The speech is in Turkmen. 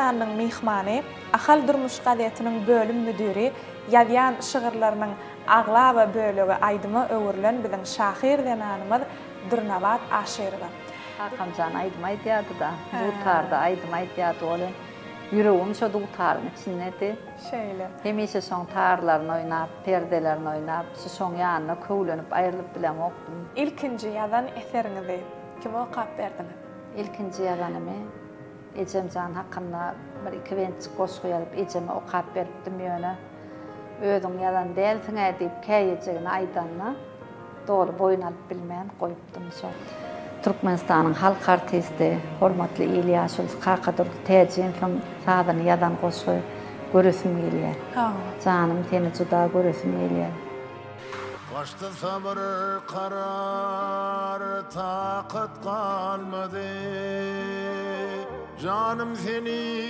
sanynyň myhmany, Ahal durmuş gazetiniň bölüm müdiri, ýazýan şygyrlarynyň aglaba bölegi aýdyma öwrülen biziň şahyr zenanymyz Dürnabat Aşyrowa. Kakamjan aýdym aýdýardy-da, dutarda aýdym aýdýardy ol hem. Ýüregim şo dutaryň içindedi. Şeýle. Hemişe şoň tarlaryny oýnap, perdelerini oýnap, şu şoň ýanynda köwlenip aýrylyp bilemokdym. Ilkinji ýazan eseriňizi kime okap berdiňiz? Ilkinji ýazanymy Ejemjan hakynda bir iki bentjik goşgy ýazyp ejeme okap beripdim ýöne özüň ýazan dälsiň-ä diýip käýejegini aýdanda doly boýun alyp bilmän goýupdym şo. Türkmenistanyň halk artisti, hormatly il ýaşulusy Kakadurdy Täjimowyň sazyny ýazan goşgy Göresim gelýär. Janym seni juda göresim gelýär. Gaçdy sabyr karar takat galmady janym seni.